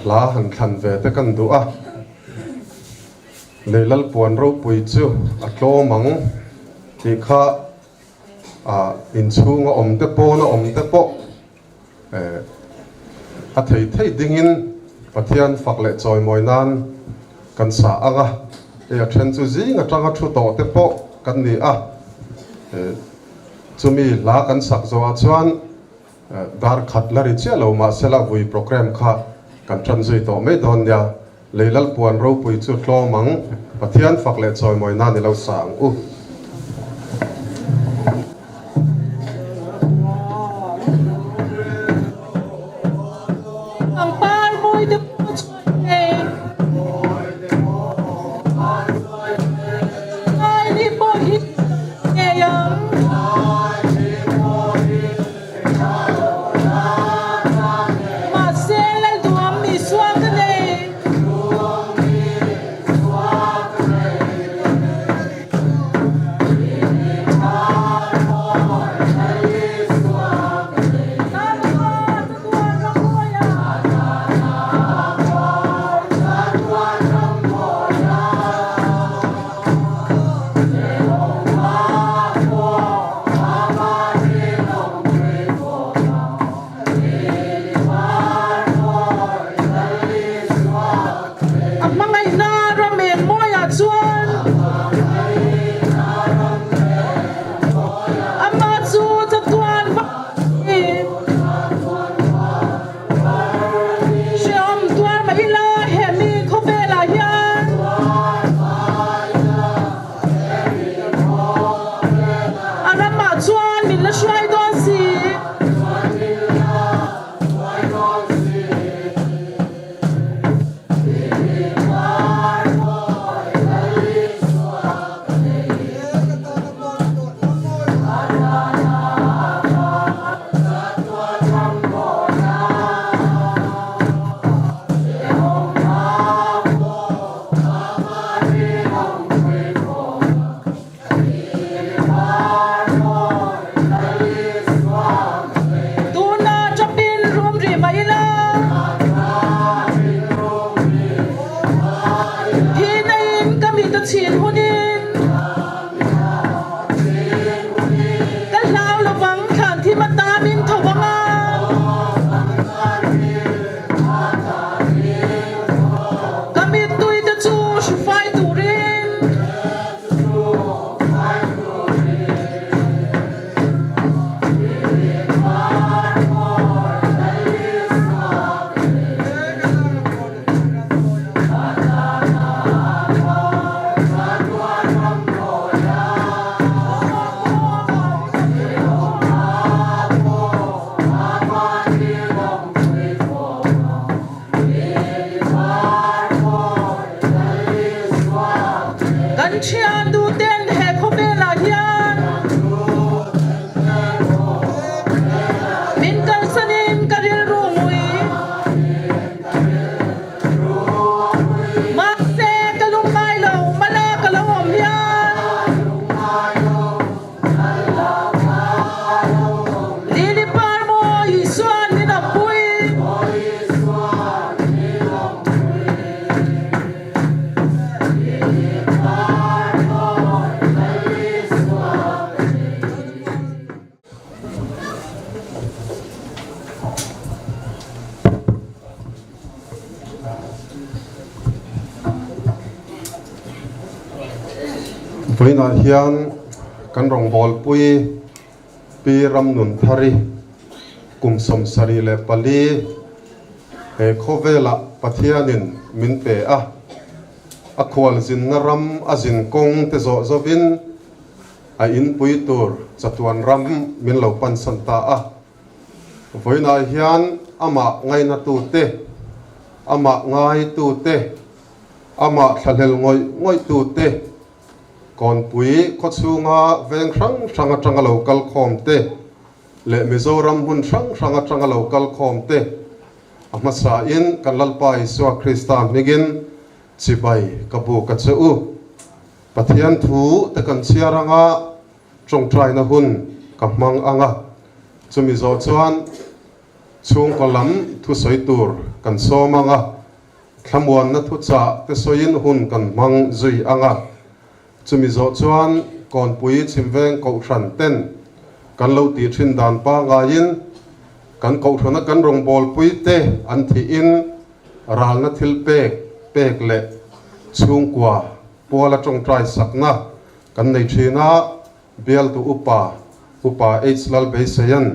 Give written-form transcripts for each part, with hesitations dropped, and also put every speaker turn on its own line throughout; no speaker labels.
Hla han thlan ve te kan duh a, Lei Lalpuan ropui chu a tlawm ang tih kha inchhunga awm te pawna awm te pawh a thei thei dingin Pathian fak leh chawimawi nan kan sa ang a, hei a then chu zing atanga thu tawh te pawh kan ni a, chumi hla kan sak zawhah chuan Dar khat la ri chiah lo mahsela vui programme kha kan tan zui tawh mai dawn nia. Lei Lalpuan ropui chu tlawm ang, Pathian fak leh chawimawi nan i lo sa ang u.
Pangpar mawi te pawh chuan hei. Ngai ni pawh hi ngei ang. Mahse Lalduam Isua ka nei. A hmangaihna ram en mawiah chuan Amah chu chatuan vak a ni. Hrehawm tuar mah ila he mi khawvelah hian A ramah chuan min la hruai dawn si. Tuna chapin rum rih mah ila. Hi naiin ka mit a chhin hunin. Ka hlau lovang thlan thim atan in tho vang a. Ka mittui te chu hrufai turin. Kan thian duhten he khawvelah hian min kalsanin ka rilru ngui. Mahse ka lungngai lo, mala ka lo awm hian. Lili par maw Isuan min awmpui.
Vawiinah hian kan rawngbawlpui Pi Ramnunthari kum 74 he khawvelah Pathianin min pe a, a khualzinna ram a zin kawng te zawh zawhin A inpui tur chatuan ram min lo pansan ta a. Vawiinah hian amah ngainatute, amah ngaitute, amah thlahlel ngawih ngawihtute, Kawnpui khawchhunga veng hrang hrang atanga lo kal khawm te leh Mizoram hmun hrang hrang atanga lo kal khawm te a hmasain kan Lalpa Isua Krista hmingin chibai ka buk a che u. Pathian thu te kan chhiar anga tawngtaina hun ka hmang anga, chumi zawh chuan Chhungkaw lam thusawi tur kan sawm ang a, thlamuanna thuchah te sawiin hun kan hmang zui ang a. Chumi zawh chuan Kawnpui Chhimveng Kohhran ten kan lo tih thin dan pangaiin kan Kohhrana kan rawngbawlpui te an thihin ralna thil pek pek leh chhungkua puala tawngtai sakna kan nei thin a. Bialtu upa, Upa H. Lalbeiseia'n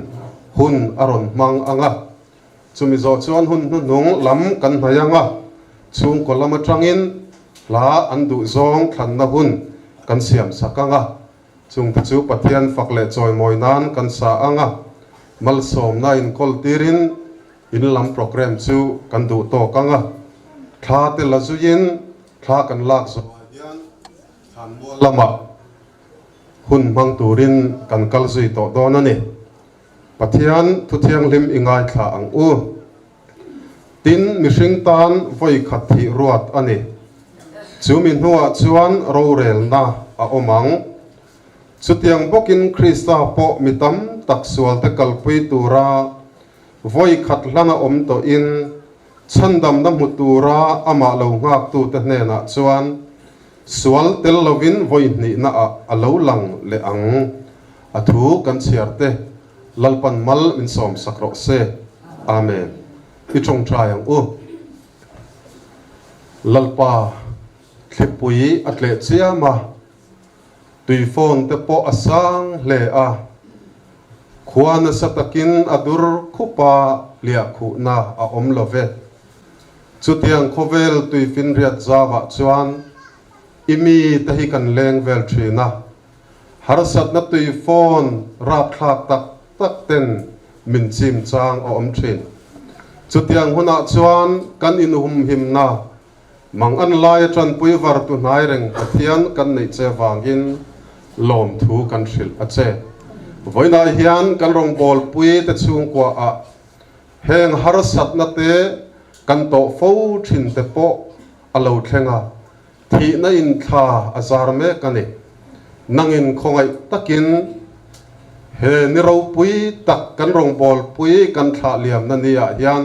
hun a rawn hmang ang a. Chumi zawh chuan hun hnuhnung lam kan hnaih ang a, chhungkaw lam atangin hla an duh zawng thlanna hun kan siam sak ang a. Chungte chu Pathian fak leh chawimawi nan kan sa ang a, malsawmna inkawl tirin in lam programme chu kan duh tawk ang a. Thla te la zuiin thla kan lak zawhah hian thlanmual lamah Hun hmang turin kan kal zui tawh dawn a ni. Pathian thu thianghlim i ngaithla ang u. Tin, mihring tan vawi khat thih ruat a ni. Chu mi hnuah chuan rorelna a awm ang. Chutiang bawkin Krista pawh mi tam tak sualte kalpui tura vawi khat hlana awm tawhin chhandamna hmu tura amah lo nghaktute hnenah chuan Sual tel lovin vawi hnihna ah a lo lang leh ang. A thu kan chhiar te Lalpan mal min sawm sak rawh se. Amen. I tawngtai ang u. Lalpa thlipui a tleh chiam a, tui phone te pawh a sang hle a, khua nasa takin a dur khup a, hliahkhuhna a awm lo ve. Chutiang khawvel tuifinriat zauah chuan i mi te hi kan leng vel thin a, harsatna tui phone rapthlak tak tak ten min chim chang a awm thin. Chutiang hunah chuan kan inhumhimna mang an laia tanpui var tu hnai reng Pathian kan neih che vangin lawmthu kan hrilh a che. Vawiinah hian kan rawngbawlpui te chhungkua ah Heng harsatna te kan tawh fo thin te pawh a lo thleng a, thihna in thla a zar mek a ni. Nangin khawngaih takin he ni ropui tak kan rawngbawlpui kan thlah liamna ni ah hian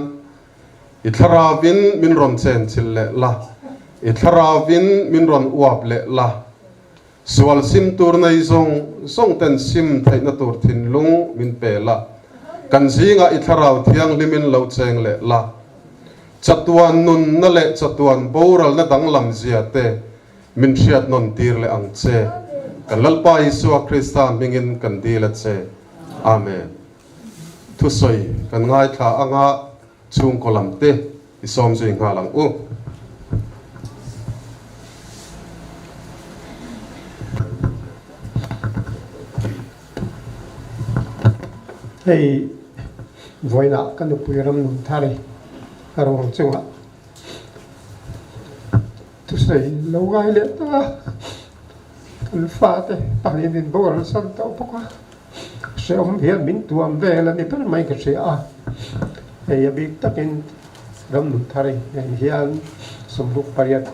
i thlaravin min rawn chenchilh leh la, i thlaravin min rawn uap leh la, Sual sim tur nei zawng zawng ten sim theihna tur thinlung min pe la, kan zingah i Thlarau Thianghlimin lo cheng leh la. Chatuan nunna leh chatuan boralna danglam zia te min hriat nawn tir leh ang che. Kan Lalpa Isua Krista hmingin kan dil a che. Amen. Thusawi kan ngaithla anga chhungkaw lam te I sawm zui nghal ang u.
Hei vawiinah ka nupui ram nun thar i ka ruang chungah thusawi lo ngai leh ta a, kan fate pahnih min boral san tawh bawk a. Hrehawm hian min tuam vel a ni ber mai ka hria a, hei a bik takin ramnun thar nen hian 68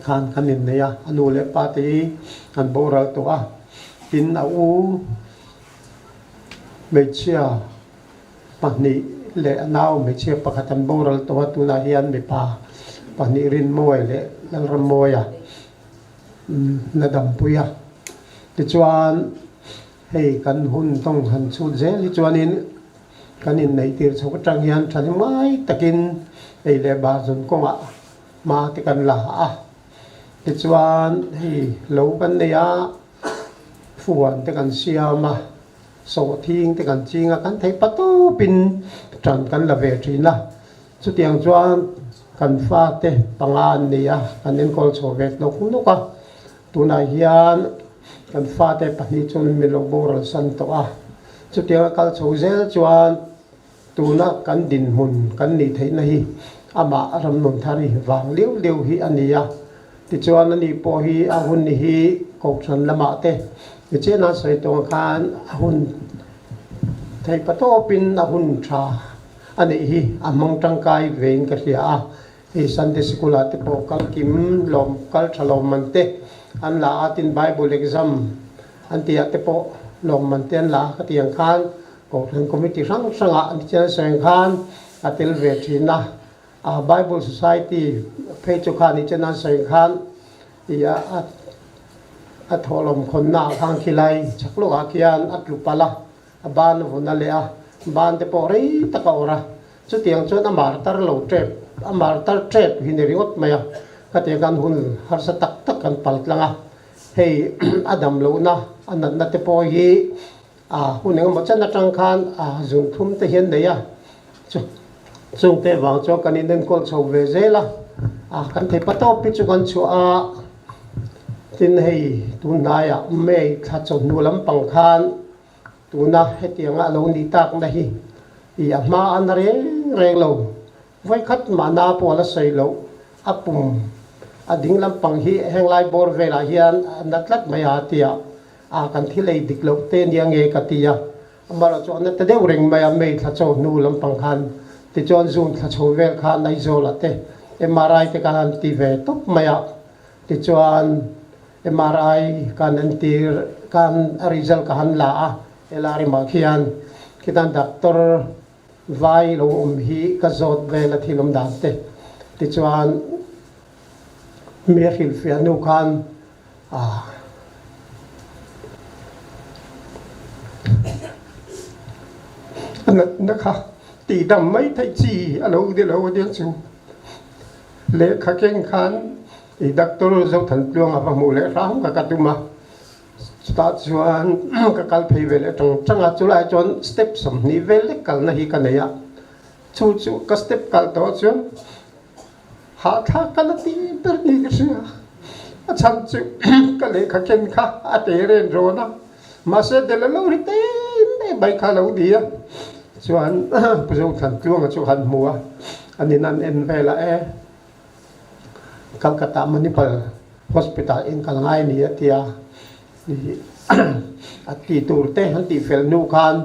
khan kan innei a, a nu leh pa te hi an boral tawh a, tin a u hmeichhia pahnih leh a nau hmeichhia pakhat an boral tawh a, tunah hian mipa pahnih Rinmawia leh Lalrammawia na dampui a, tichuan hei kan hun tawng han chhut zel hi chuanin kan inneih tir chhuk atang hian thahngai takin ei leh bar zun kawngah hma te kan la a, tichuan hei lo kan nei a, fuan te kan siam a, sawhthing te kan ching a, kan theih patawpin tan kan la ve thin a. Chutiang chuan kan fate panga an ni a, kan enkawl chho ve tlawk nawk a. Tunah hian kan fate pahnih chuan min lo boral san tawh a. Chutiang a kal chho zel chuan tuna kan dinhmun kan nih theihna hi amah ramnun thar hi vang liau liau hi a ni a. Tichuan ani pawh hi a hun hi Kohhran lamah te nichenah sawi tawng khan a hun theih patawpin a hun tha A neih hi a hmang tangkai vein ka hria a, hei Sunday Sikul ah te pawh kal kim lawm kal tha lawm man te an la a, tin Bible exam an tih ah te pawh lawm man te an la a, ka ti ang khan Kohhran Committee hrang hrangah an chian sawi khan a tel ve thin a, a Bible Society phei chu khan i chen an sawi khan i a a thawhlawm khawnna ah khan khilai chhak lawkah khian a tlu palh a, a ban a vun a leh a, ban te pawh rei tak a awrh a, chutiang chuan a mar tar lo tep, a mar tar tep hi ni ringawt mai a, khatiang khan hun harsa tak tak kan pal tlang a, hei a dam lohna a natna te pawh hi A hun engemaw chen atang khan a zun thum te hian nei a, chu chungte vang chuan kan inenkawl chho ve zel a, a kan thei pa tawp hi chu kan chhuah a, tin hei tun hnaiah May thla chawhnu lampang khan tuna hetianga a lo nih takna hi ih a hma a na reng reng lo, vawikhat mahna pawh a la sawi loh, a pum a ding lampang hi henglai bawr velah hian a na tlat mai a tia. A kan thil ei dik loh te nia nge ka ti a, amaherawh chu a na ta deuh reng mai a, May thla chaw hnu lampang khan tichuan June thla chho vel khan Aizawl ah te MRI te khan an ti ve tawp mai a, tichuan MRI khan an tir khan a result ka han la a, helai rimah khian khitan doctor vai lo awm hi ka zawt vel a thil awm dan te tichuan mi a hrilhfiah hnu khan A. A natna kha tihdam mai theih chi a lo ni lo a nia chu. Lehkha keng khan i doctor Zothantluang a va hmuh leh hram ka ka tum a, chutah chuan ka kal phei ve leh tang tang a, chulaiah chuan step 20 vel lek kalna hi ka nei a, chu chu ka step kal tawh chuan Hahthlak ka la ti ber ni ka hria. A chhan chu ka lehkha ken kha a te ren rawn a, mahse del a lo ri tem em mai kha a lo ni a. Chuan Pu Zothlan Tluanga chu han hmu a, an in an en vel a, e Calcutta Manipal Hospital in kal ngai ni a ti a, a ti tur te an tih fel hnu khan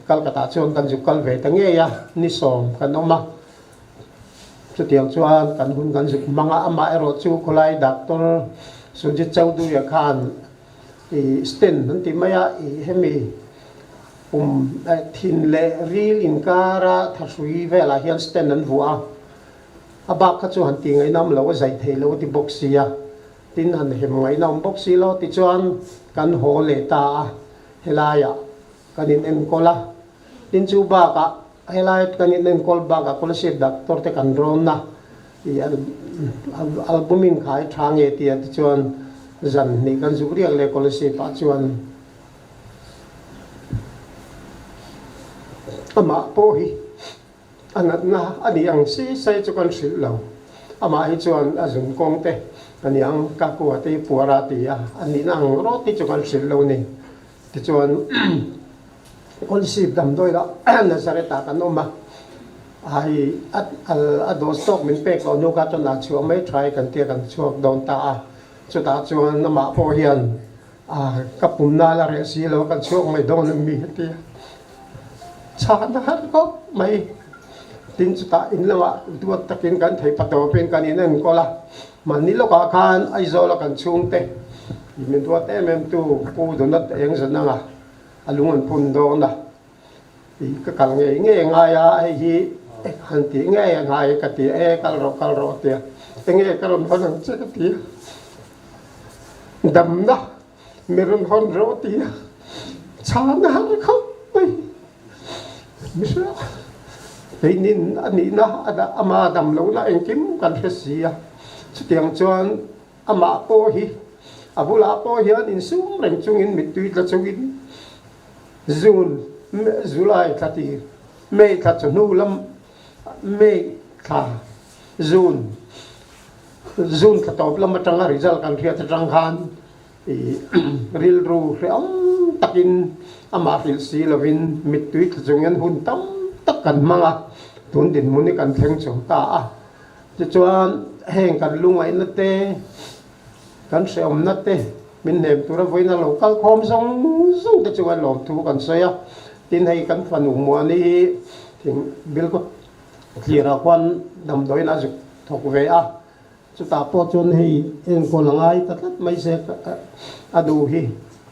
Calcutta chuan kan zuk kal ve ta ngei a, ni 10 kan awm a. Chutiang chuan kan hun kan zuk hmang a, amah erawh chu khawlai Doctor Sujit Chowdhury-a khan i stent an ti mai a, i hemi pum thin leh ril inkara thahrui velah hian stent an vuah a, a bak kha chu han tih ngaihna awm lo, a zai thei lo a ti bawk si a, tin han hem ngaihna awm bawk si lo, tichuan kan haw leh ta a, helaiah. Kan in enkawl a, tin chu bakah helai kan in enkawl bakah Kolasib doctor te kan rawn a, ih albumin kha i tha nge tia tichuan zan hnih kan zuk riak leh Kolasib ah chuan amah pawh hi a natna a nih ang si sai chu kan hrilh lo, amah hi chuan a zun kawng te a ni ang ka kua te hi puar a ti a, a nihna ang rawt hi chu kan hrilh lo a ni. Tichuan Kawlsip damdawi lah Nazareth ah kan awm a, ai a dose tawk min pek loh hnu kha chuan a chhuah mai tha e kan tia kan chhuak dawn ta a, chutah chuan amah pawh hian ka pumna la reh si lo kan chhuak mai dawn em mi heti a chhan a har khawp mai. Tin chutah in lamah duat takin kan thei pa tawpin kan in enkawl a, mahni lawkah khan Aizawl a kan chhungte Min duat em em tu Pu Donat eng zan anga a lung an phun dawn a, ih ka kal ngei ngei ngai a, hei hi han tih ngei a ngai ka ti a, e kal rawh kal rawh tia enge ka rawn hawn ang che ka ti a, damna mi rawn hawn rawh ti a, chhan a har khawp mai, mihring keinin a nihna ama dam lohna engkim kan hre si a, chutiang chuan. Amah pawh hi a bulah pawh hian insum reng chungin mittui tla chungin June, July thla tir, May thla chawhnu lam, May thla, June, June thla tawp lam atanga result kan hriat atang khan i rilru hrehawm takin amah hrilh si lovin mittui tla chungin hun tam tak kan hmang a, tun dinhmun hi kan thleng chho ta a. Tichuan, heng kan lungaihna te, kan hrehawmna te min hnem tura vawiin a lo kal khawm zawng zawng te chu a lawmthu kan sawi a. Tin, hei kan fanu Muani hi thing bilkaw tlirah khuan damdawiin a zuk thawk ve a, chutah pawh chuan hei enkawl a ngai ta tlat mai se a duh hi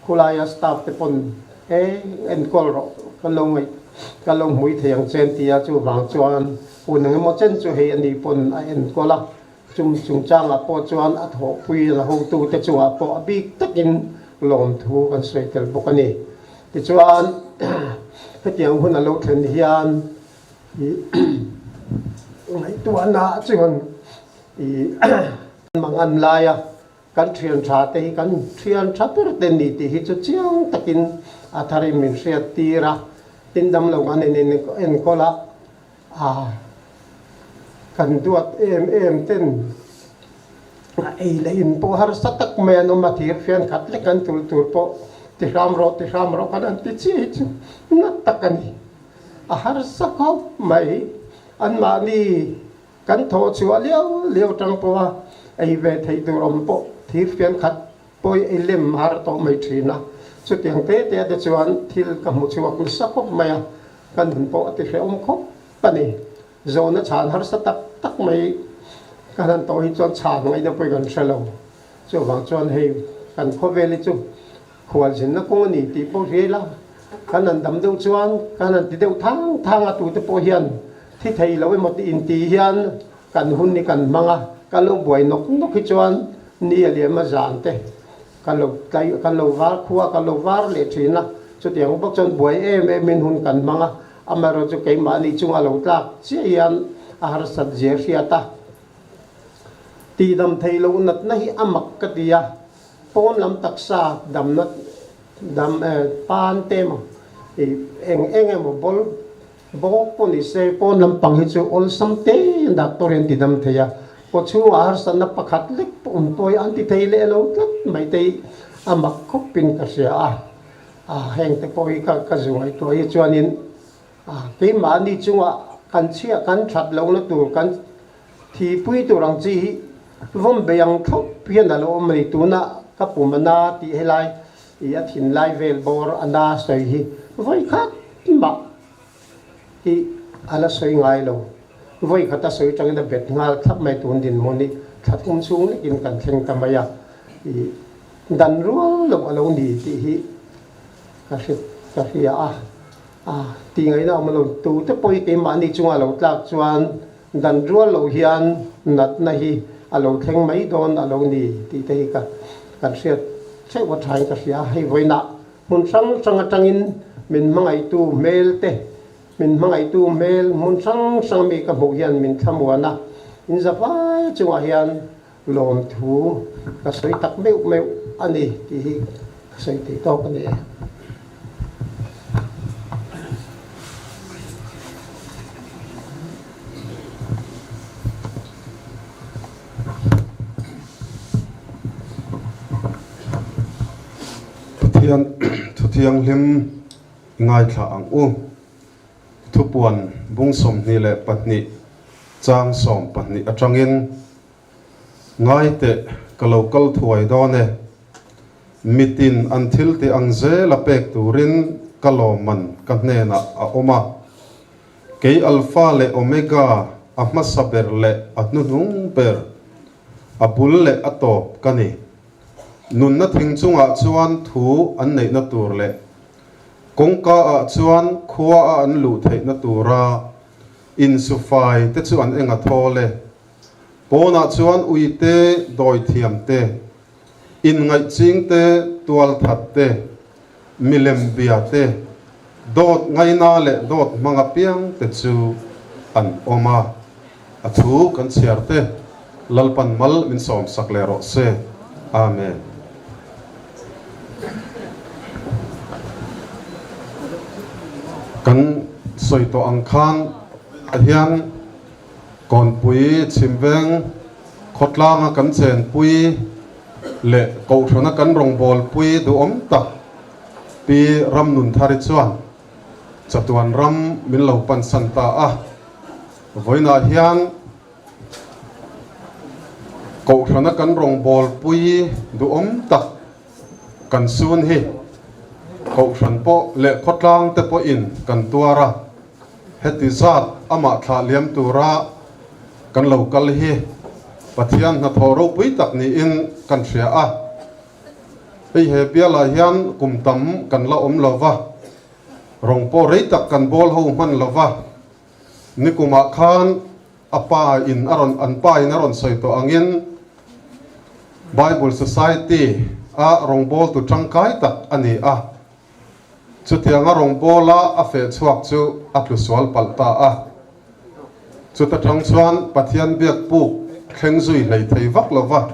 khulaia staff te pawn e enkawl rawh. Kan lo ngaih kan lo hmui thei ang che an ti a, chuvang chuan hun eng emaw chen chu hei a ni pawn a enkawl a, chung chungchangah pawh chuan a thawhpui a hotute chungah pawh a bik takin lawmthu kan sawi tel bawk a ni. Tichuan hetiang hun a lo thlen hian ih ngaihtuahna chuan ih mangan laia Kan thian tha te hi kan thian tha ber te ni tih hi chu chiang takin a tharin min hriat tir a, tin damlo kan in enkawl a, a kan duat em em ten a ei leh in pawh harsa tak mai an awm a, thir fian khat lek an tul tur pawh ti hram rawh ti hram rawh kan han ti chiah hi chu na tak a ni, a harsa khawp mai anmahni. Kan thawh chhuah liau liau tang pawha ei ve theih tur awm pawh thir fian khat pawi ei lem har tawh mai thin a. Chutiang te te te chuan thil ka hmu chhuak nasa khawp mai a, ka nun pawh a ti hrehawm khawp a ni. Zawhna chhan harsa tak tak mai ka hlan tawh hi chuan chhan ngaihna pawh kan hre lo. Chuvang chuan hei kan khawvel hi chu Khualzinna kawng a ni tih pawh hria ila, kan han dam deuh chuan kan han ti deuh thang thang a, tute pawh hian thi thei lo emaw tih inti hian kan hun hi kan hmang a, kan lo buai nawk nawk hi chuan ni a liam a zan te kan lo tlai kan lo var khua kan lo var leh thin a, chutiang bawk chuan buai em em in hun kan hmang a, amaherawhchu chu keimahni chunga lo tlak chiah hian a harsat zia hriat a, tihdam theih loh natna hi a mak ka ti a. Pawn lam taksa damna dam pan te emaw ih eng eng emaw bawl bawk pawh ni se pawn lam pang hi chu awlsam te doctor hi an ti dam thei a, kaw chhungah harsatna pakhat lek pawh awm pawh hi an ti thei leh lo tlat mai te hi a mak khawpin ka hria a, a heng te pawh hi ka ka zu ngaihtuah hi chuanin a keimahni chungah kan chhiah kan that lohna tur kan Thihpui tur ang chi hi vawm bei ang thlawp hian a lo awm a ni. Tuna ka pum a na tih helai i a thin lai vel bawr a na sawi hi vawi khat mah hi a la sawi ngai lo. Vawi khat a sawi tangin a bet nghal thlap mai tun dinhmun hi thla thum chhung lekin kan thleng ta mai a. I dan rual loh a lo ni tih hi ka hre ka hria a. A tih ngaihna awm lo. Tute pawh hi keimahni chunga lo tlak chuan Dan rual loh hian natna hi a lo thleng mai dawn a lo ni tih te hi ka kan hriat theuh a thain ka hria. Hei vawiinah hmun hrang hrang atangin min hmangaihtu hmel te, min hmangaihtu hmel hmun hrang hrang mi ka hmuh hian min thlamuan a, in za vai chungah hian lawmthu ka sawi tak meuh meuh a ni tih hi ka sawi thei tawk a ni e.
Pathian Thuthianghlim i ngaithla ang u. Thupuan bung 22 chang 12 atangin, Ngai teh, ka lo kal thuai dawn e. Mitin an thil tih ang zela pek turin ka lawmman ka hnenah a awm a. Kei Alpha leh Omega, a hmasa ber leh a hnuhnung ber, a bul leh a tawp ka ni. Nunna thing chungah chuan thu an neihna tur leh kawngka ah chuan khua a an luh theihna tura insufai te chu an eng a thawl e. Pawnah chuan uite, dawithiam te, inngaihching te, tualthat te, milem bia te, dawt ngaina leh dawt hmang apiang te chu an awm a. A thu kan chhiar te, Lalpan mal min sawmsak leh rawh se. Amen. Kan sawi tawh ang khan hian Kawnpui Chhimveng khawtlanga kan chenpui leh Kohhrana kan rawngbawlpui duhawm tak Pi Ramnunthari chuan chatuan ram min lo pansan ta a. Vawiinah hian Kohhrana kan rawngbawlpui duhawm tak kan sun hi Kohhran pawh leh khawtlang te pawhin kan tuar a. Heti zat amah thlah liam tura kan lo kal hi Pathian hnathawh ropui tak niin kan hria a. Hei he bialah hian kum tam kan la awm lo va. Rawng pawh rei tak kan bawl ho hman lo va, nikumah khan a pa in a rawn an pa in a rawn sawi tawh angin Bible Society a rawngbawltu tangkai tak a ni a. Chutianga rawngbawla a feh chhuak chu a tlu sual palh ta a. Chuta tang chuan Pathian biak puk thleng zui hlei thei vak lo va,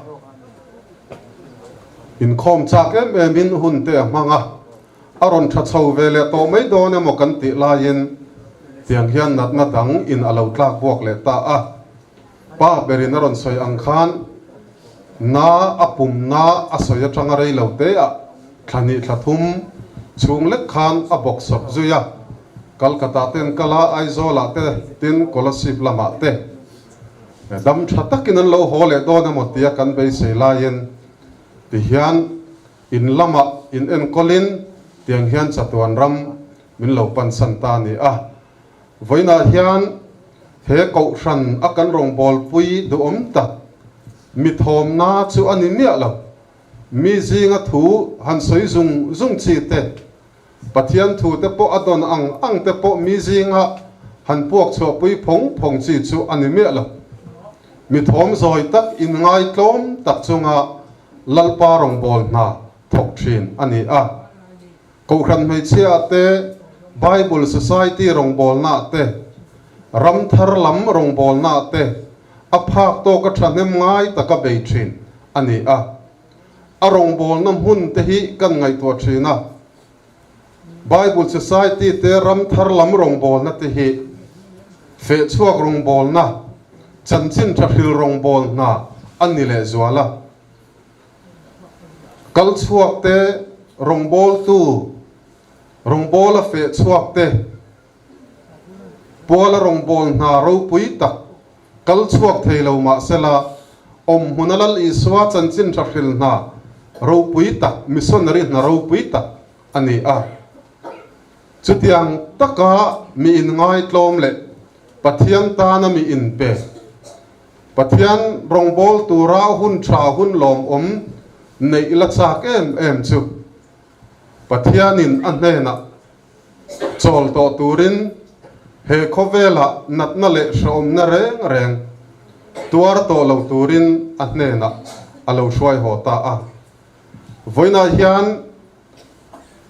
inkhawm chak em em in hun te a hmang a. A rawn tha chho ve leh tawh mai dawn emaw kan tih laiin tiang hian natna dang in a lo tlak buak leh ta a. Pa berin a rawn sawi ang khan na a pum na a sawi atanga rei lo te ah thla hnih thla thum chhung lek khan a bawk sawp zui a. Kolkata ten kal a, Aizawl ah te tin Kolasib lamah te dam tha takin an lo haw leh dawn emaw tia kan beisei laiin tihian In lamah in enkawlin tiang hian chatuan ram min lo pansan ta a ni a. Vawiinah hian he kohhran a kan rawngbawlpui duhawm tak mi thawmna chu a ni miah lo. Mi zinga thu han sawi zung zung chi te, Pathian thu te pawh a dawn ang ang te pawh mi zinga han puak chhuahpui phawng phawng chi chu a ni miah lo. Mi thawm zawi tak inngai tlawm tak chunga Lalpa rawngbâwl hna thawk ṭhin a ni a. Kohhran hmeichhia te, Bible Society rawngbâwlnaah te, ram thar lam rawngbâwlnaah te a phâk tâwka ṭhahnem ngai taka bei ṭhin a ni a. A rawngbâwlna hmun te hi kan ngaihtuah ṭhin a. Bible Society te ram thar lam rawngbâwlna te hi fehchhuak rawngbâwlna, chanchin ṭha hril rawngbâwl hna a ni lehzual a. Kal chhuak te, rawngbâwltu, rawngbâwla fehchhuak te, puala rawngbâwl hna ropui tak kal chhuak thei lo mah sela, awmhmuna Lal Isua chanchin ṭha hril hna ropui tak, missionary hna ropui tak a ni a. Chutiang taka mi inngaitlawm leh Pathian tana mi inpe, Pathian rawngbâwl tura hun ṭha hun lawmawm neih la châk em em chu Pathianin a hnenah chawl tawh turin he khawvelah natna leh hrehawmna reng reng tuar tawh lo turin a hnenah a lo hruai haw ta a. Vawiinah hian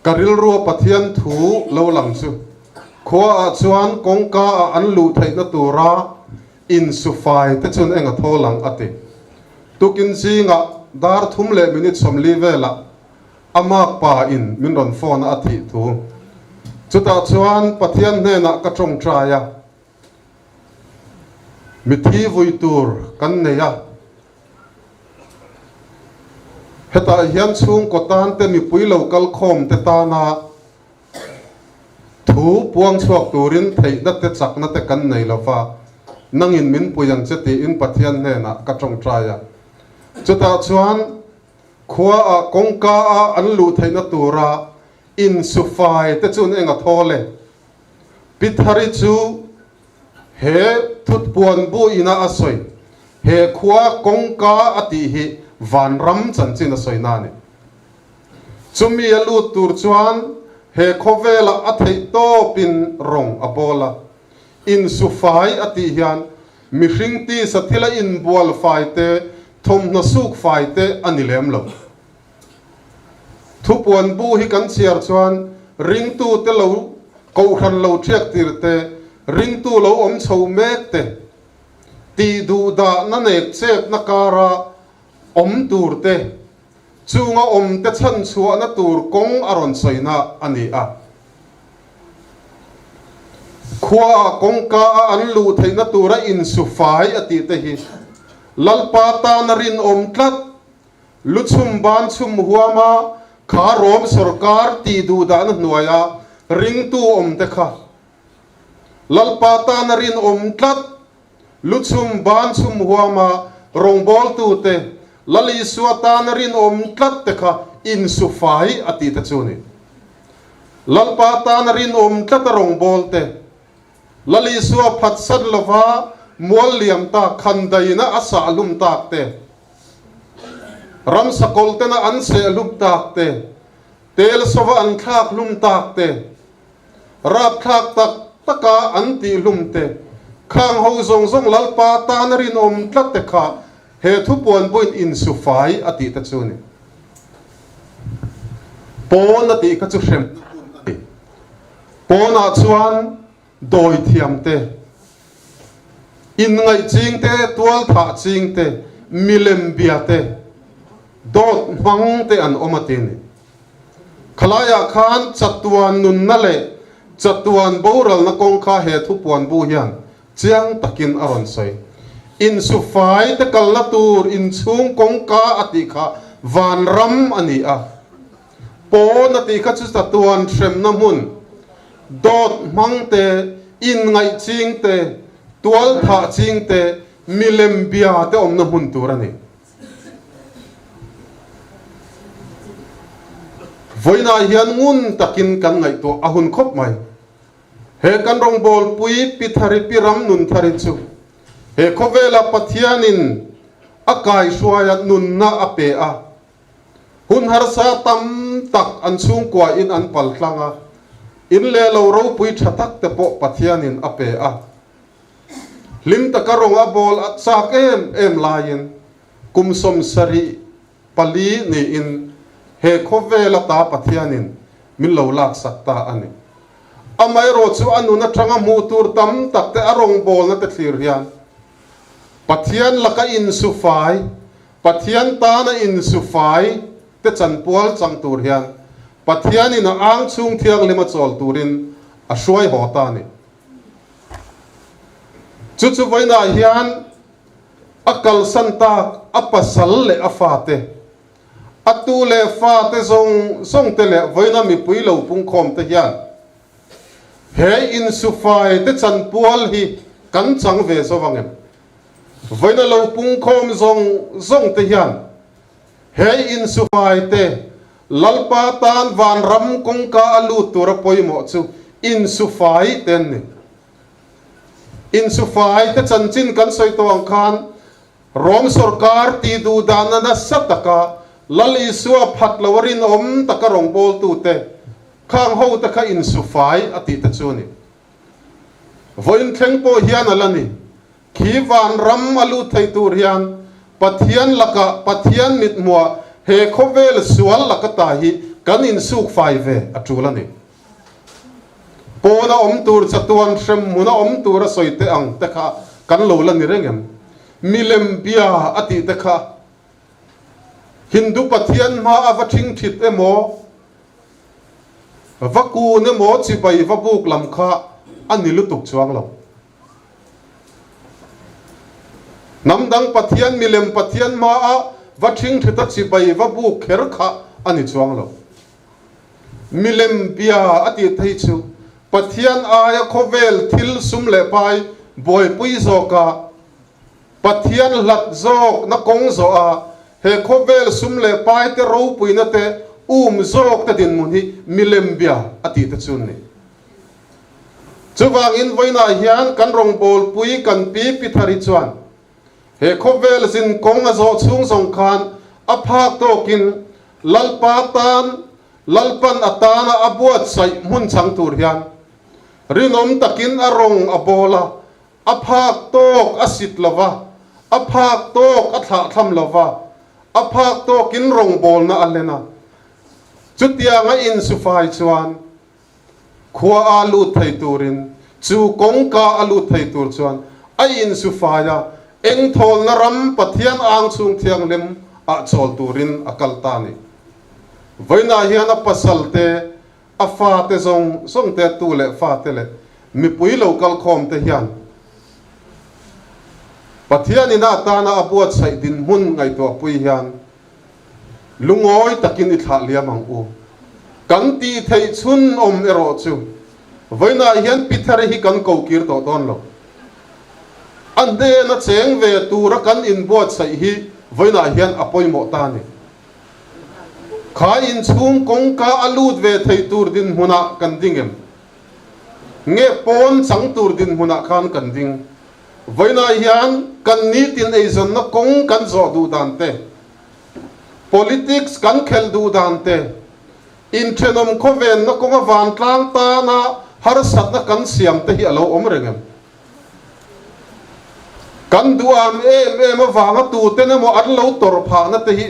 ka rilrua Pathian thu lo lang chu khuaah chuan kawngka ah an luh theihna tura insufai te chuan eng a thaw lang a ti. Tukin zingah dar thum leh minute 40 velah A makpa in min rawn phone a a thih thu. Chutah chuan Pathian hnenah ka tawngtai a, mithi vui tur kan nei a. Hetah hian chhungkaw tan te mipui lo kal khawm te tana thu puang chhuak turin theihna te chakna te kan nei lo va, nangin min pui ang che tiin Pathian hnenah ka tawngtai a. Chutah chuan Khua ah kawngka a an luh theihna tura insufai te chuan eng a thawl e? Pi Thari chu he thutpuan bu ina a sawi, he khua kawngka a tih hi vanram chanchin a sawi na a ni. Chumi a lut tur chuan he khawvelah a theih tawpin rawng a bawl a, insufai a tih hian Mihring tisa thila inbual fai te, thawmhnaw suk fai te a ni lem lo. Thupuan bu hi kan chhiar chuan ringtu te lo kohhran lo thiak tir te, ringtu lo awm chho mek te, tih duh dahna nek chetna kara awm tur te, chunga awm te chhan chhuahna tur kawng a rawn sawina a ni a. Khuaah kawngka a an luh theihna tura insu fai a tih te hi Lalpa tana rinawm tlat, lu chhum ban chhum huama kha Rom sawrkar tih duh dahna hnuaia ringtu awm te kha Lalpa tana rinawm tlat, lu chhum ban chhum huama rawngbawltu te Lal Isua tana rinawm tlat te kha insu fai a tih te chu a ni. Lalpa tana rinawm tlat a rawngbâwl te, Lal Isua phatsan lova mual liam tak khandaina a sah hlum tak te, ramsa kawlhtena an seh hlum tak te, tel sova an thlak hlum tak te, Rapthlak tak taka an tihhlum te, khang ho zawng zawng Lalpa tana rinawm tlat te kha he thupuan buin insufai a tih te chu a ni. Pawn a tih kha chu hremna hun a ni. Pawnah chuan dawi thiam te, inngaih ching te, tualthah ching te, milem bia te, dawt hmang te an awm a ti a ni. Khalaiah khan chatuan nunna leh chatuan boralna kawng kha he thupuan bu hian chiang takin a rawn sawi. Insufai te kalna tur inchhung kawngka a tih kha vanram a ni a. Pawn a tih kha chu chatuan hremna hmun, dawt hmang te, inngaih ching te, tualthah ching te, milem bia te awmna hmun tur a ni. Vawiinah hian ngun takin kan ngaihtuah a hun khawp mai. He kan rawngbawlpui Pi Thari Pi Ram Nun Thari chu he khawvela Pathianin a kaihruaia nunna a pe a, hun harsa tam tak an chhungkuain an pal tlang a, in leh lo ropui tha tak te pawh Pathianin a pe a. Hlim taka rawng a bawl a chak em em laiin kum 74 niin he khawvel ata Pathianin min lo laksak ta a ni. Amaherawh chu a nun atanga hmuh tur tam tak te a rawngbawlna te thlir hian Pathian laka insufai, Pathian tana insufai te chanpual chang tur hian Pathianin a ang chhung thianghlim a chawl turin a hruai haw ta a ni. Chu chu vawiinah hian a kalsan tak a pasal leh a fate, a tu leh fate zawng zawng te leh vawiina mipui lo pungkhawm te hian he insufai te chanpual hi kan chang ve zo ang em? Vawiina lo pungkhawm zawng zawng te hian he insufai te Lalpa tan vanram kawngka a lut tura pawimawh chu insufai te an ni. Insufai te chanchin kan sawi tawh ang khan Rom sawrkar tih duh dahna nasa taka Lal Isua phat lo a rinawm taka rawngbawltute khang ho te kha insufai a tih te chu a ni. Vawiin thleng pawh hian a la ni. Khi vanram a lut thei tur hian Pathian lakah Pathian mithmuah he khawvel sual laka ta hi kan insuk fai ve a tul a ni. Pawna awm tur chatuan hremhmuna awm tur a sawi te ang te kha kan lo la ni reng em? Milem bia a tih te kha Hindu Pathian hma a va thing thit emaw va kun emaw chibai va buk lam kha a ni lutuk chuang lo. Hnam dang Pathian milem Pathian hmaa va ṭhingṭhita chibai va buk kher kha a ni chuang lo. Milem bia a tih phei chu Pathian aia khawvel thil sum leh pai buaipui zawka Pathian hlat zawkna kawng zawha he khawvel sum leh pai te ropuina te um zawk te dinhmun hi milem bia a tih te chu an ni. Chuvangin vawiinah hian kan rawngbawlpui kan pi pi thar hi chuan he khawvel zin kawng a zawh chhung zawng khan a phak tawkin Lalpa tan Lalpan a tana a buatsaih hmun chang tur hian rinawm takin a rawng a bawl a, a phak tawk a sit lo va, a phak tawk a thlahthlam lo va, a phak tawkin rawngbawlna a hlen a. Chutianga insufai chuan Khua a lut thei turin, chu kawngka a lut thei tur chuan a insu fai a, engthawlna ram Pathian ang chhung thianghlim ah chawl turin a kal ta a ni. Vawiinah hian a pasal te, a fa te zawng zawng te, tu leh fa te leh mipui lo kal khawm te hian Pathian ina atana a buatsaih dinhmun ngaihtuahpui hian Lungawi takin i thlah liam ang u. Kan tih theih chhun awm erawh chu vawiinah hian Pithari hi kan ko kir tawh dawn lo. A hnena cheng ve tura kan inbuatsaih hi vawiinah hian a pawimawh ta a ni. Kha inchhung kawngka a lut ve thei tur dinhmunah kan ding em? Nge pawn chang tur dinhmunah khan kan ding? Vawiinah hian kan nitin eizawnna kawng kan zawh duh dan te, politics kan khelh duh dan te, inthenawm khawvenna kawnga vantlang tana Harsatna kan siam te hi a lo awm reng em? Kan duham em em avanga tuten emaw an lo tawrh phahna te hi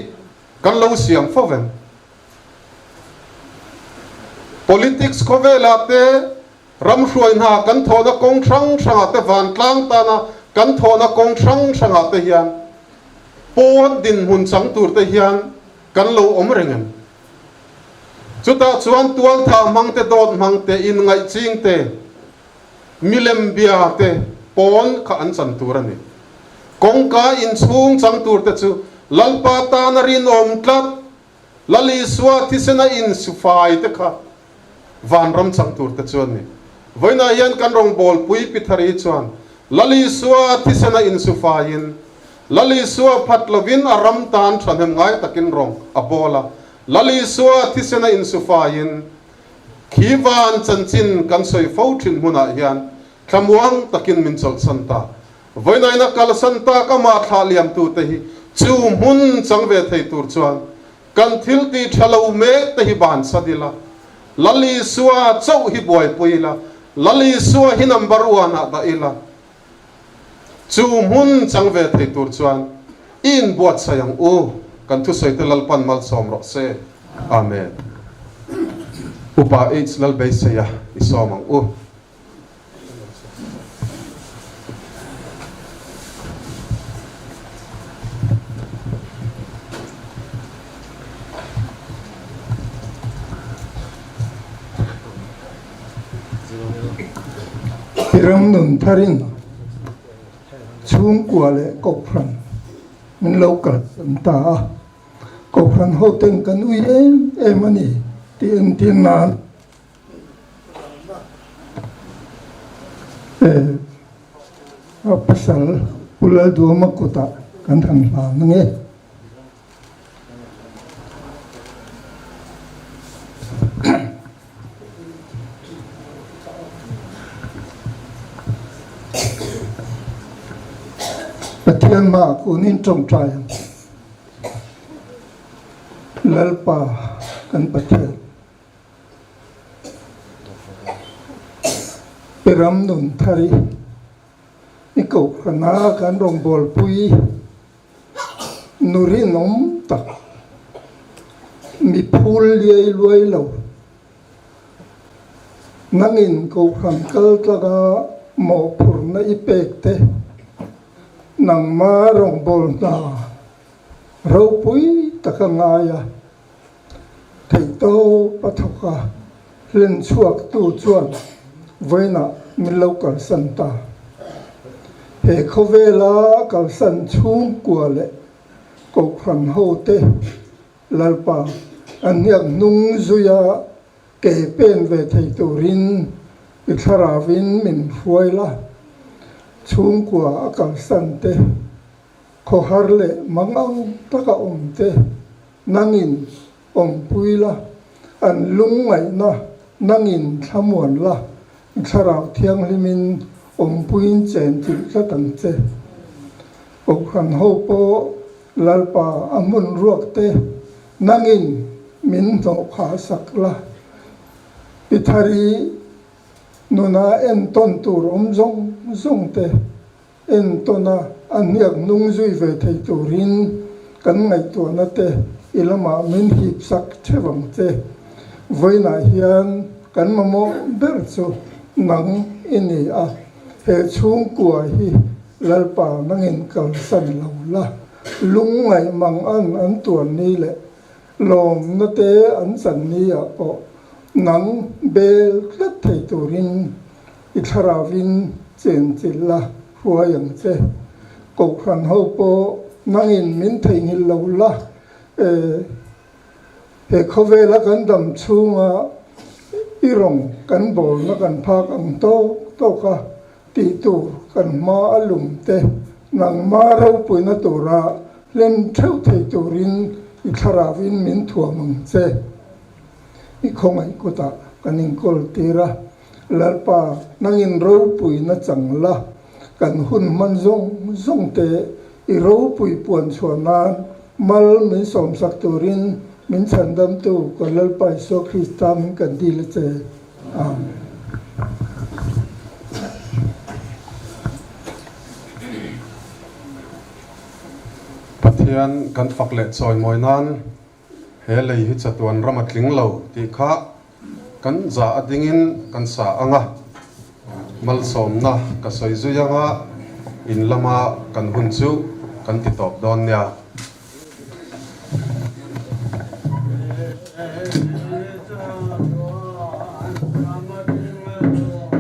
kan lo siam fo vem? Politics khawvelah te, ram hruai hna kan thawhna kawng hrang hrangah te, vantlang tana kan thawhna kawng hrang hrangah te hian pawn dinhmun chang tur te hian kan lo awm reng em? Chutah chuan tualthah hmang te, dawt hmang te, inngaih ching te, milem bia te pawn kha an chan tur a ni. Kawngka inchhung chang tur te chu Lalpa tana rinawm tlat, Lal Isua thisena insufai te kha vanram chang tur te chu a ni. Vawiinah hian kan rawngbawlpui Pithari chuan Lal Isua thisena insufaiin, Lal Isua phat lovin a ram tan thahnem ngai takin rawng a bawl a. Lal Isua thisena insufaiin khi van chanchin kan sawi fo thin hmunah hian thlamuang takin min chawlhsan ta. Vawiinaina kalsan tak amah thlah liamtute hi chu hmun chang ve thei tur chuan kan thil tih tha lo mek te hi bansan ila, Lal Isua chauh hi buaipui ila, Lal Isua hi number one ah dah ila. Chu hmun chang ve thei tur chuan i inbuatsaih ang u, kan thusawite Lalpan malsawm rawh se. Amen. Upa H. Lalbeiseia i sawm ang u.
I ram nun tharin chhungkua leh kohhran min lo kalsan ta a, kohhran hoten kan ui em em a ni tih entir nan a pasal Pu Lalduama kutah kan han hlan ange. Pathian hmaah kunin tawngtai ang. Lalpa kan Pathian. I ram nun thar i i kohhrana kan rawngbawlpui Nu rinawm tak, mi phul liai luai lo. Nangin Kohhran kal tlanga mawhphurhna i pek te, nangma rawngbâwl hna ropui taka ngai a, theihtawp a thawk a, hlen chhuaktu chuan vawiinah min lo kalsan ta. He khawvela kalsan chhungkua leh Kohhran hote Lalpa an hniak hnung zuia ke pen ve thei turin i thlaravin min hruai la, chhungkua a kalsan te, khawhar leh mangang taka awm te nangin awmpui la, an lungngaihna nangin thlamuan la, i thlarau thianghlimin awmpuiin chen chilh tlat ang che. Kohhran ho pawh Lalpa a hmun ruak te nangin min hnawh khah sak la, pi thari nuna entawn tur awm zawng zawng te Entawna a hniak hnung zui ve thei turin kan ngaihtuahna te i lamah min hip sak theuh ang che. Vawiinah hian kan mamawh ber chu nang i ni a, he chhungkua hi Lalpa nangin kalsan lo la, lungngaih mang an an tuan ni leh lawmna te an chan ni ah pawh nang bel tlat thei turin I thlaravin chenchilh la hruai ang che. Kohhran ho pawh nangin min theihnghilh lo la e, he khawvela kan dam chhunga i rawng kan bawlna kan phak ang tawk tawk a tih tur kan hma a lum te nangma ropuina tura hlen theuh thei turin i thlaravin min thuam ang che. I khawngaih kutah kan inkawl tir a. Lalpa, nangin ropuina chang la, kan hun hman zawng zawng te i ropui puan chhuah nan mal min sawmsak turin min chhandamtu kan Lalpa Isua Krista min kan dil a che. Amen.
Pathian kan fak leh chawimawi nan he lei hi chatuan ram a tling lo tih kha kan za a dingin kan sa ang a, malsawmna ka sawi zui ang a, in lama kan hun chu kan ti tawp dawn nia.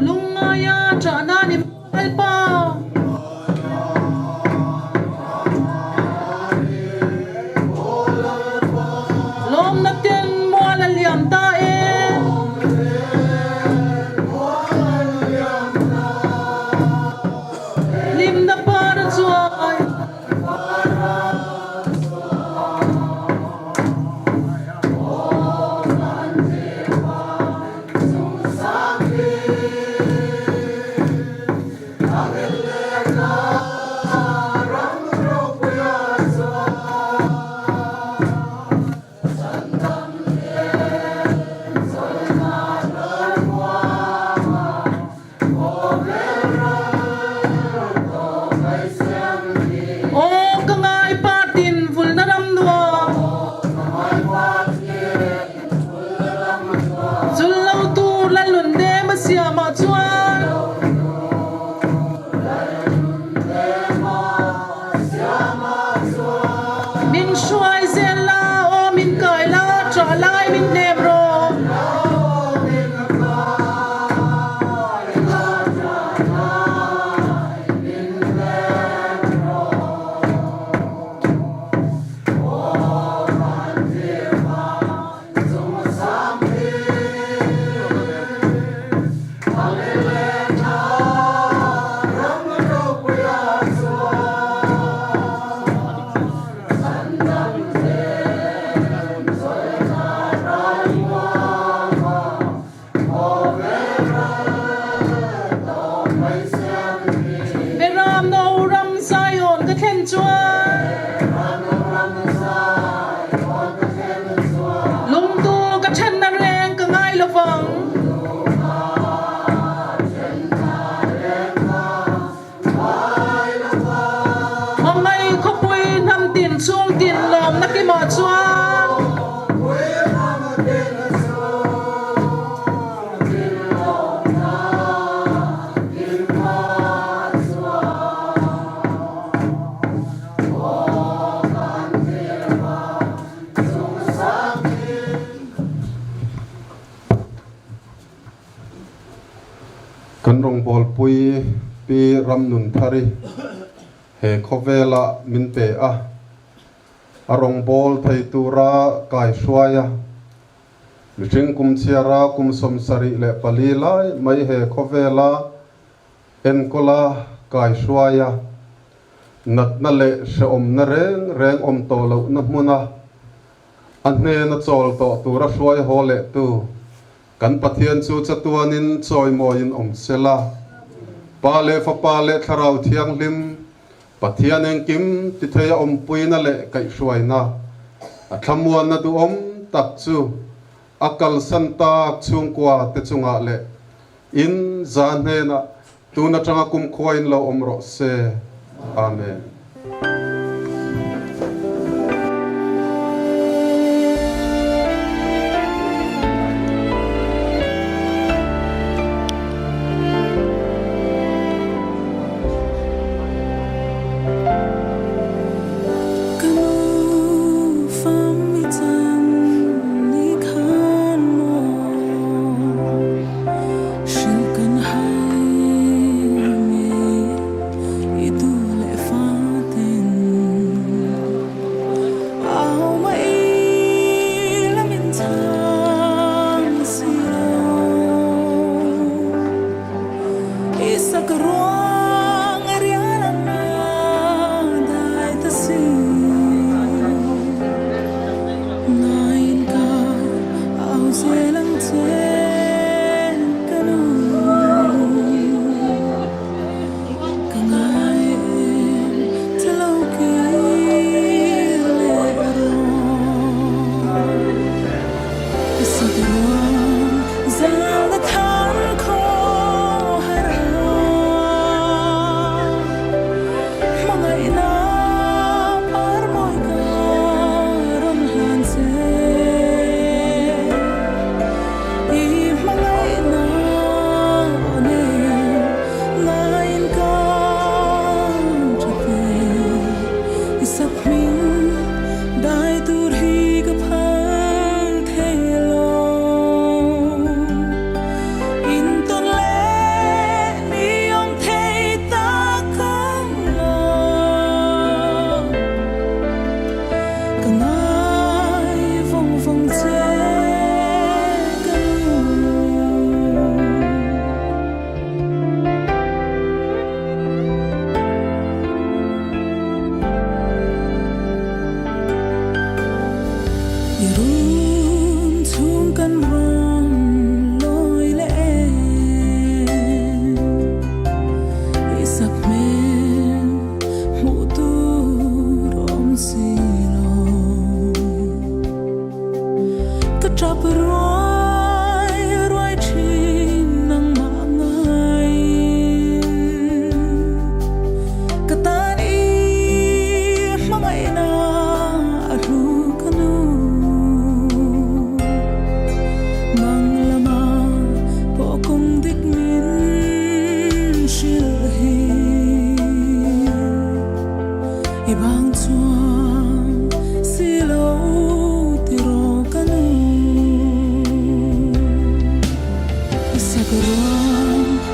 Lungngaia ṭahna ni Lalpa. Lawmna ten mual a liam ta e. Hlimna par a chuai. Aw ka ngai partin vulna ram nuam. Chul lo tur la lun dem a siam ah chuan. Min hruai zel la, aw min kai la, ṭah lai min hnem rawh. Beram no ram Zion ka thlen chuan Lungtu ka thenna reng ka ngai lovang. Hmangaih khawpui hnam tin chhung tin lawmna kimah chuan.
Kan rawngbawlpui Pi Ramnunthari he khawvela min pe a, a rawngbâwl thei tura kaihruai a, mihring kum chhiara kum 74 lai mai he khawvela enkawla kaihruai a, natna leh hrehawmna reng reng awm tawh lohna hmuna a hnena chawl tawh tura hruai haw lehtu kan Pathian chu chatuanin chawimawiin awm sela. Pa leh Fapa leh Thlarau Thianghlim, Pathian engkim ti theia awmpuina leh kaihhruaina, a thlamuanna duhawm tak chu a kalsan tak chhungkua te chungah leh in za hnenah tun atanga kumkhuain lo awm rawh se. Amen.
Ka nu fam i chan ni khan maw hrilh kan hai ngei i tu leh fa ten au mah i la min chhang si lo. I sak ruang a rial ang a dai ta si. Ngaiin ka au zel ang che ka nu. Ka ngai em che lo kir leh rawh. I sak ruang zal na thang khaw har a.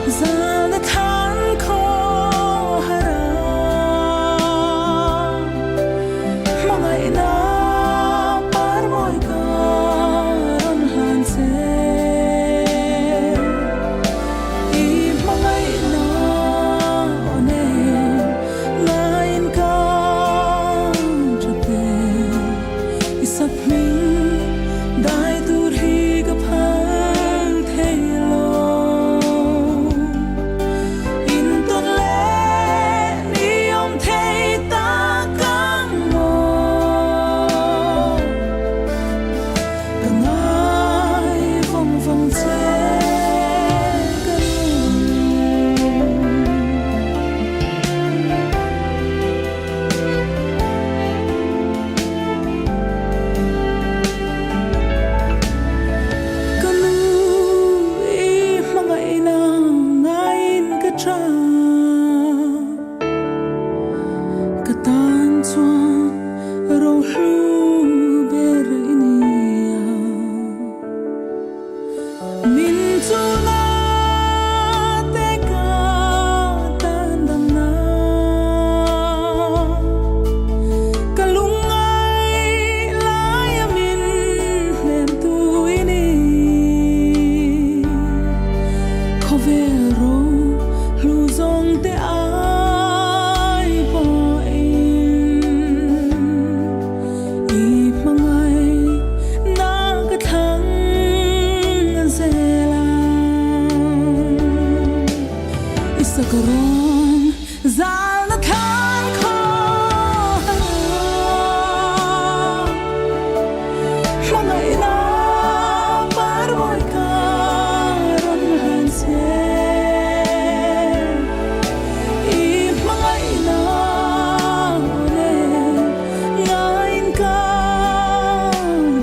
Zalna thlan khaw har a, hmangaihna par mawi ka rawn hlan che. I hmangaihna aw nen ngaiin ka tap e. I sak hming dai tur hi ka phal thei lo. In tawn leh ni awm thei tak ang maw? Ka ngai vawng vawng che ka nu. Ka nu i hmangaihna ngaiin ka tha. Ka tan chuan rohlu ber i ni a. Min chuna te ka tan damna. Ka lungngai laia min hnem tu i ni. Khawvel ro hlu zawng te ai pawhin i hmangaih na ka thlang zel ang. I sakawrawn zalna thlan khaw har a, hmangaihna par mawi ka rawn hlan che. I hmangaihna nen ngaiin ka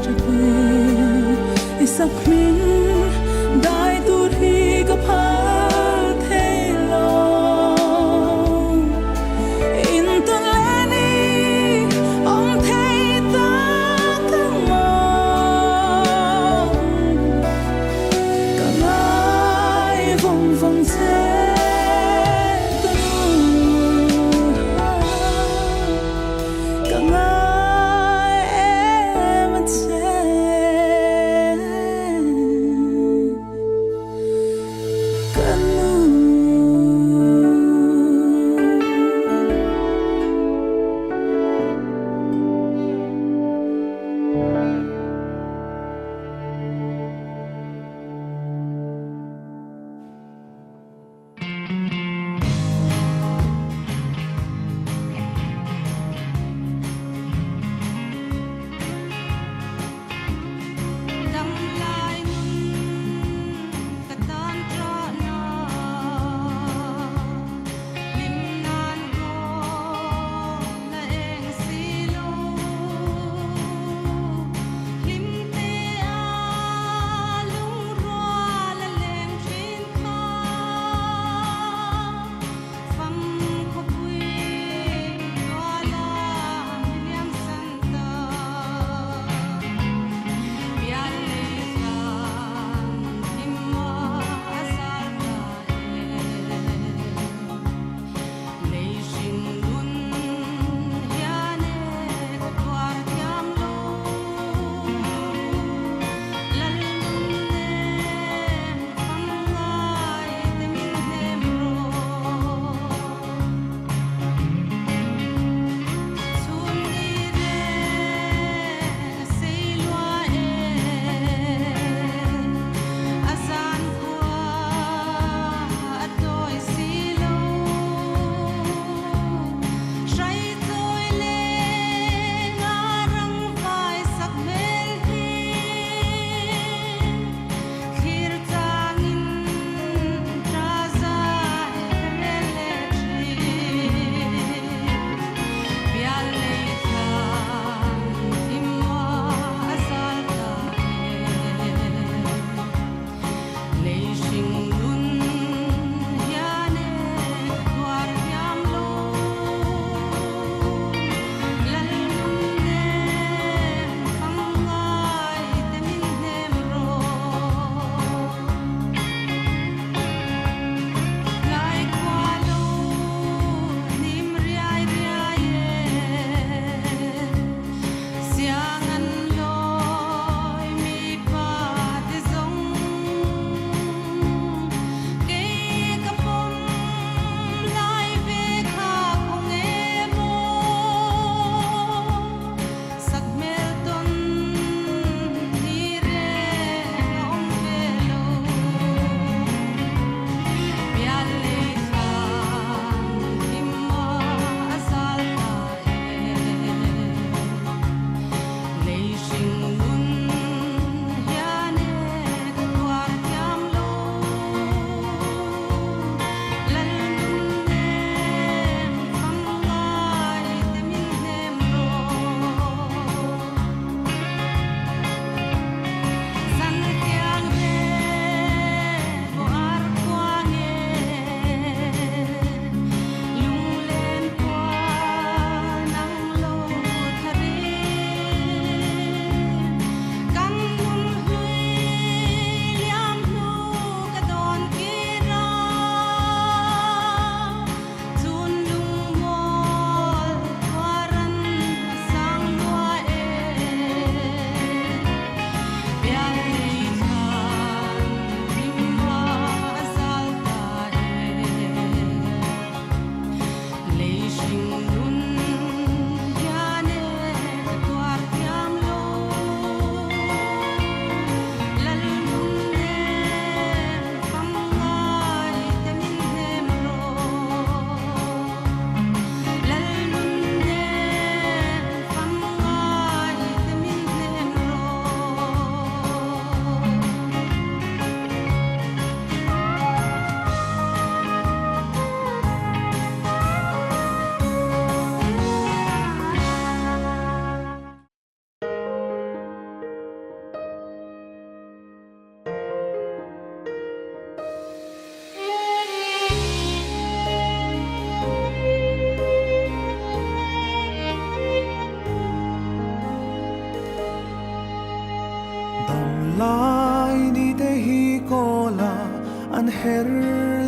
tap e. I sak hming dai tur hi ka phal thei lo. In tawn leh ni awm thei tak ang maw? Ka ngai vawng vawng che ka nu. Ka ngai em a che ka nu.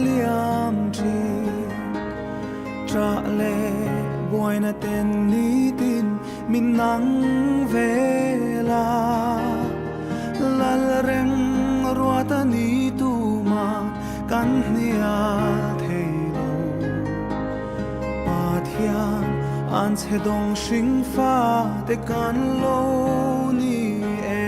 liam thin. Ṭah leh buaina ten nitin min nang vel a, lal reng ruat a ni tuma kan hnial thei lo. Pathian an chhe dawng hring fate kan lo ni e.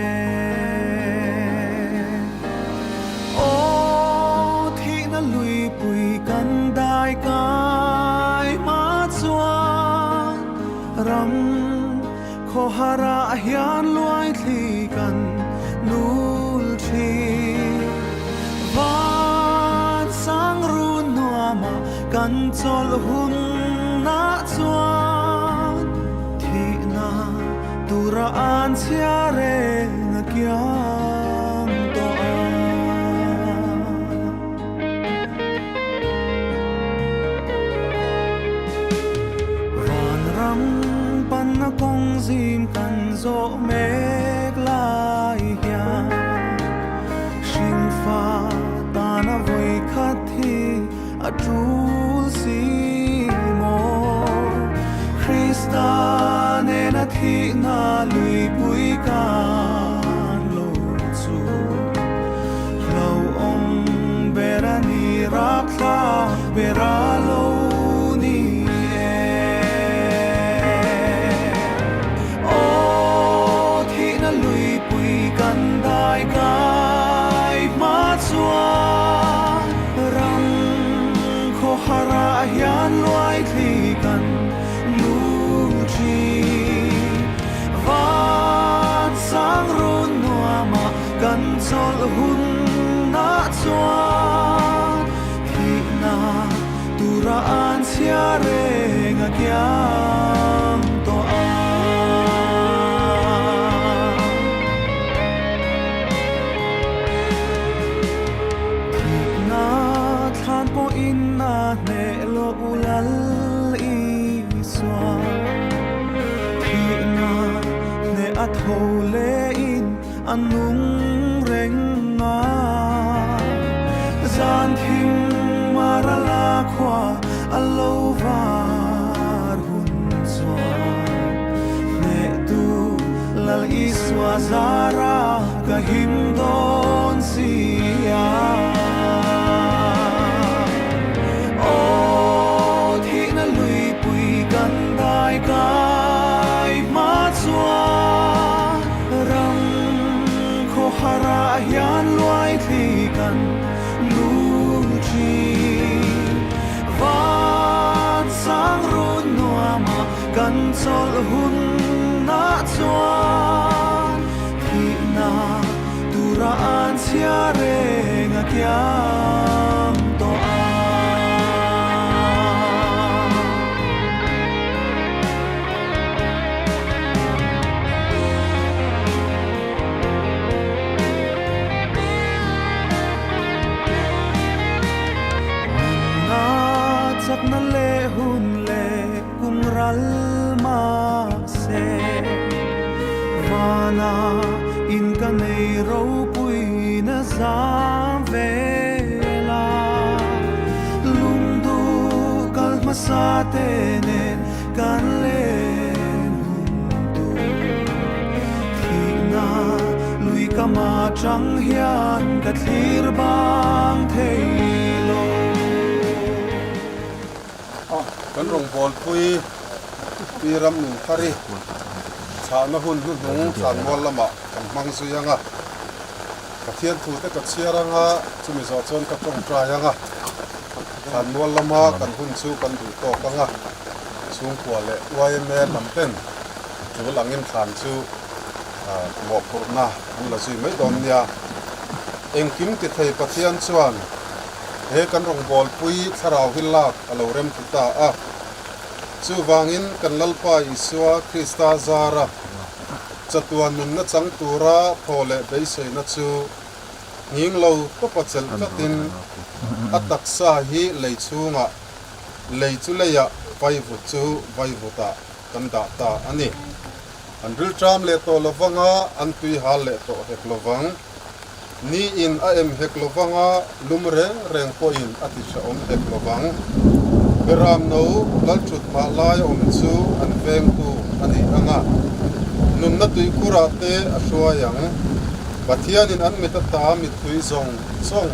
Aw thihna luipui kan dai kai hma chuan ram khawharah hian luaithli kan nul thin. Van sang run nuamah kan chawlh hunah chuan thihna tura an chhia reng a kiang tawh a. Vanram panna kawng zim kan zawh mek lai hian hringfa tana vawi khat hi a tul si maw? Krista nena thihna luipui kan lo chu hlauhawm ber a ni rapthla ber a lo ni e. Aw thihna luipui kan dai kai hma chuan ram khawharah hian luaithli kan lu thin. Van sang run nuamah kan chawlh hunah chuan thihna tura an chhia reng a kiang tawh a. Thihna thlan pawhin a hneh loh lal Isua. Thihna hneh a tho lehin a nung reng a. Zan thim mara la khua a lo var hun chuan hnehtu Lal Isua zara ka him dawn si a. Aw thihna luipui kan dai kai hma chuan ram khawharah hian luaithli kan lu thin. Van sang run nuamah kan chawlh hunah chuan thihna tura an chhia reng a kiang tawh a. Nunna chakna leh hun leh kum ral mahse vana in ka nei ropui na zam vela lungdu kal hmasa te nen kan len hun tur thihna lui ka ma chang hian ka thlir bang thei lo.
Kan rawngbawlpui Pi Ramnunthari chhahna hun hnuhnung thlanmual lamah kan hmang zui ang a. Pathian thute ka chhiar ang a, chumi zawh chuan ka tawngtai ang a. Thlanmual lama kan hun chu kan duh tawk ang a, chhungkua leh yma lam ten tul angin thlan chu mawhphurhna an la zui mai dawn nia. Engkim ti thei Pathian chuan he kan rawngbawlpui thlarau hi lak a lo rem ti ta a. Chuvangin kan Lalpa Isua Krista zara chatuan nunna chang tura thaw leh beiseina chu Nghing lo tawpa chelh tlatin a taksa hi lei chhungah, lei chu leiah vaivut chu vaivutah kan dah ta a ni. An rilṭam leh tawh lovanga an tui hal leh tawh hek lovang. Ni in a em hek lovang a, lum reng reng pawhin a ti hrehawm hek lovang. Beram no lalthut phah lai a awm chu an vengtu a ni ang a, nunna tuikhurah te a hruai ang. Pathianin an mit ata mittui zawng zawng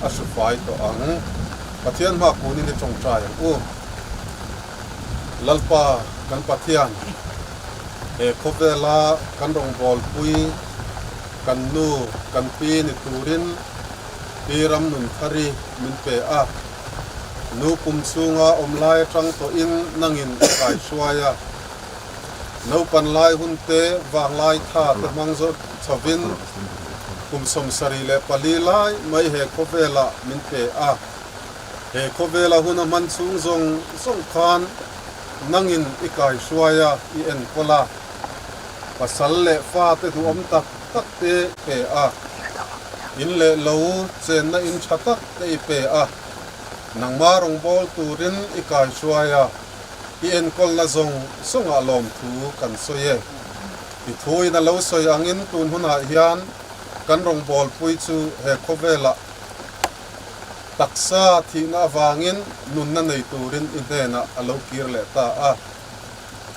a hru fai tawh ang. Pathian hma kunin i tawngtai ang u. Lalpa kan Pathian, he khawvela kan rawngbawlpui, kan nu, kan pi ni turin Pi Ramnunthari min pe a. Nu pum chhunga awm lai atang tawhin nangin a kaihruai a. Naupan lai hun te vanglai tha te hmang zawt chhovin kum 74 lai mai he khawvelah min pe a. He khawvela hun a hman chhung zawng zawng khan nangin i kaihruai a, i enkawl a. Pasal leh fa te duhawm tak tak te pe a. In leh lo chenna in tha tak te i pe a. Nangmah rawngbâwl turin i kaihruai a. I enkawlna zawng zawngah lawmthu kan sawi e. I thuin a lo sawi angin tun hunah hian kan rawngbawlpui chu he khawvelah taksa thihna avangin nunna nei turin i hnenah a lo kir leh ta a.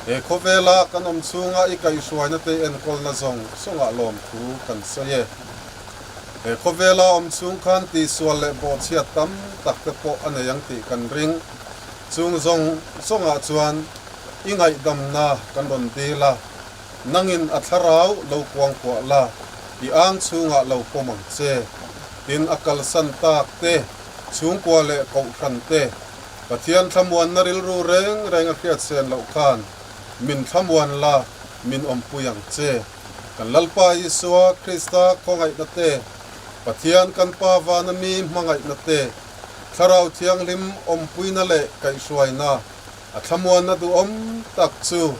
He khawvela kan awm chhunga i kaihhruaina te enkawlna zawng zawngah lawmthu kan sawi e. He khawvela awm chhung khan tihsual leh bawhchhiat tam tak te pawh a nei ang tih kan ring. Chung zawng zawngah chuan i ngaihdamna kan rawn dil a, nangin a thlarau lo kuangkuah la, i ang chhungah lo pawm ang che. Tin, a kalsan tak te, chhungkua leh kohhran te, Pathian thlamuanna rilru reng reng a hriat sen loh khan min thlamuan la, min awmpui ang che. Kan Lalpa Isua Krista khawngaihna te, Pathian kan Pa vana mi hmangaihna te, Thlarau Thianghlim awmpuina leh kaihhruaina, a thlamuanna duhawm tak chu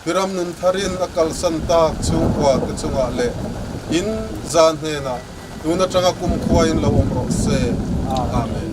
Hiram nun tharin a kalsan tak chhungkua te chungah leh in zan hnenah tun atanga kumkhuain lo awm rawh se. Amen.